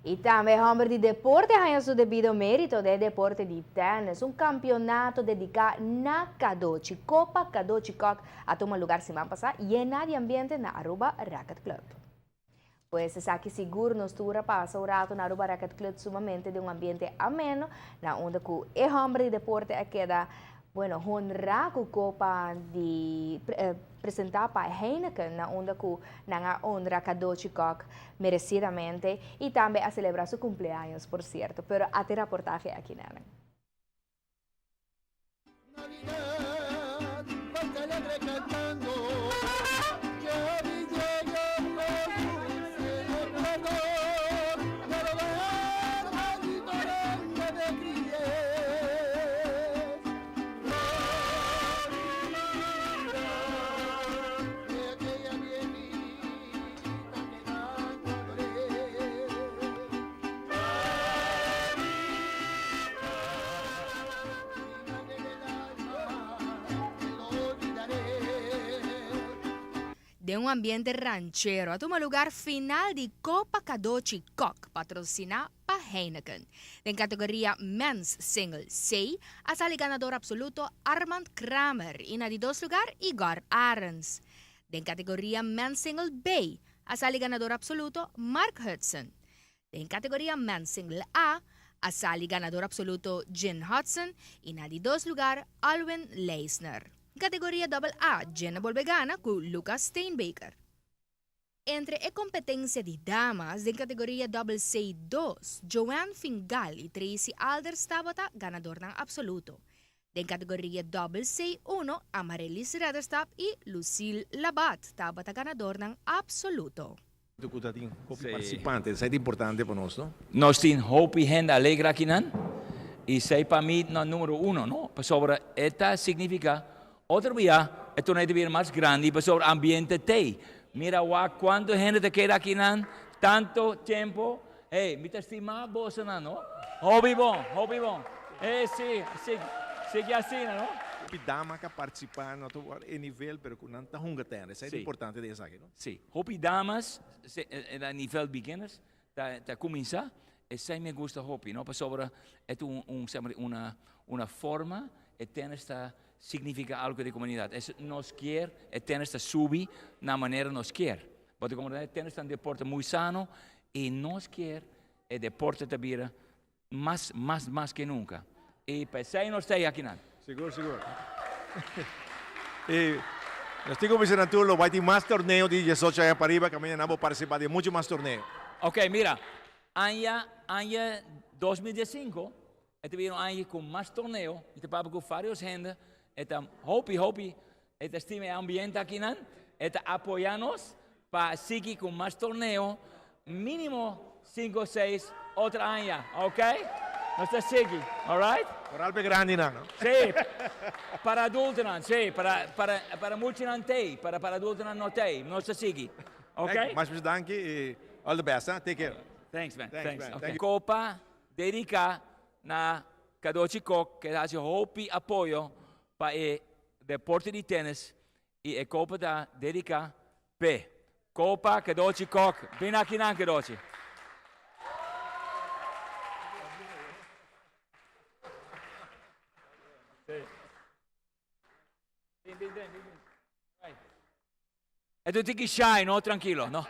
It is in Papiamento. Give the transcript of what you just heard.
Y tambe homber di deporte a haña su debido merito den e deporte di tennis. Un campeonato dedica na Cadochi, Copa Cadochi Kok, a tuma lugar siman pasa yena di ambiente na Aruba Racket Club. Pues esaki sigur nos tur a pasa un rato na Aruba Racket Club sumamente den un ambiente ameno na unda cu e homber di deporte a keda, bueno, honra cu copa di presenta pa Heineken na unda cu nan a honra Cadochi Kock merecidamente y tambe a celebra su cumpleaños por cierto. Pero a tin raportahe aki nan. Den un ambiente ranchero a tuma lugar final di Copa Cadochi Kok patrociná pa Heineken. Den categoria Men's Single C a sali ganador absoluto Armand Kramer y na di dos lugar Igor Arends. Den categoria Men's Single B a sali ganador absoluto Mark Hudson. Den categoria Men's Single A a sali ganador absoluto Jin Hudson y na di dos lugar Alwin Leisner. Categoria Double A Jin a bolbe gana cu Lucas Steenbaker. Entre e competencia di damas den categoria Double C dos, Joanne Fingal y Tracy Alders tabata ganadornan absoluto. Den categoria Double C uno, Amarelys Redderstap y Lucille Labat tabata ganadornan absoluto. Cu ta tin hopi participante, esai ta importante pa nos, no? Nos tin hopi hende alegre akinan y esai pa mi na numero uno, no? Pasobra e ta significa otro bia e torneo ta bira mas grandi pasobra ambiente t'ey. Mira wak cuanto hende ta keda akinan tanto tempo. Hey, mi ta stima bosonan, no? Hopi bon, hopi bon. Hey, si, si, sigui asina, no? Hopi dama ka participa, no ta e nivel, pero cu nan ta hunga tenis. Esai ta importante den esaki, no? Si, hopi damas na nivel beginners ta ta cuminsa, esey mi gusta hopi, no, pasobra e ta un un una una forma e tennis ta significa algo den comunidad, es nos kier e tennis ta subi na manera nos kier, bo ta comprende e tennis ta un deporte muy sano y nos kier e deporte ta bira Mas, mas, mas ke nunka. I p'esei nos ta ei akinan. Sigur, sigur. I nos tin ku bisa nan tur lo bai tin mas torneo di diesocho aña pariba kaminda nan por partisipá den muchu mas torneo. Oke, mira, aña, aña 2015 e ta bira un aña ku mas torneo. Mi ta papia ku varios hende, e ta hopi, hopi, e ta stima e ambiente akinan, e ta apoyá nos Pa sigui cu mas torneo, minimo cinco o seis otro aña, ok? Nos ta sigui, alright? Vooral pa e grandinan, no? Sí, para adultonan, sí, para, para, para muchanan t'ey, para, para adultonan no t'ey. Nos ta sigui, ok? Mas mucho danki y all the best, ha? Take care. Thanks, man. Thanks, man. Thank you. Copa dedica na Cadochi Kock, ke ta haci hopi apoyo pa e deporte di tennis I e kopa ta dediká p'e. Kopa Kedochi Kok. Bin akinan Kedochi. Bin, bin, bin, bin. E tu tiki shy, no? Trankilo, no?